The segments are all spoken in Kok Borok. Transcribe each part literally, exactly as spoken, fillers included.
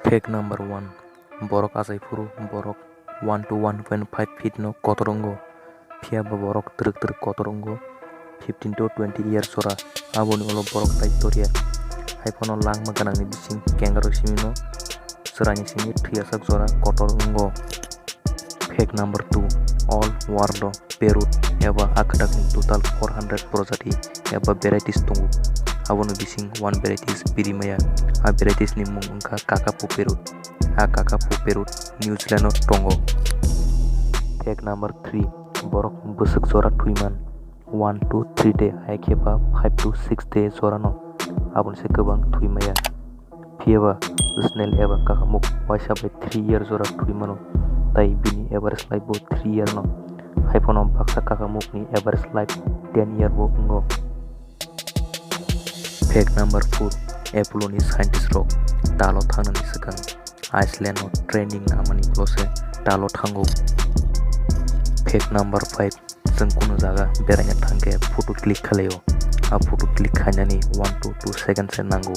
Fact number one, borok achai phuru borok one to one point five feet no kotor wngo, phiya ba borok twrwk twrwk kotor wngo, fifteen to twenty years jora, aboni ulo borok tai torya. Haiphano langma gwnangni bising kangaroo simi no chwraini simi thwiyasak jora kotor wngo. Fact number two, all world o parrot eba akhwtakni total four hundred projati eba varieties tongo. Aboni bising one variety is Pirimaya. A varieties ni mung wngkha Kakapo parrot. A Kakapo parrot New Zealand o tongo. Fact number three, borok bwswk jora thwiman one to three day, hai khe ba five to six day jorano, aboni se kwbang thwi maya. Phiya ba snail eba kakamuk waisa bai three year jora thwi mano, tai bini average life bo three year no. Haiphano baksa kakamukni average life ten year bo wngo. Fact number four, Apollo ni scientist rok talo thangnani swkang Iceland o training namani ulo se talo thango. Fact number five, chwng kunu jaga beraina thangkhe photo click khlaio. A photo click khainani one to two seconds se nango.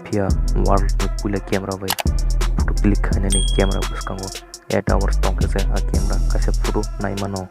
Phiya world ni puila camera bai photo click khainani camera bwskango eight hours tongkhe se a camera kaisa photo naimano.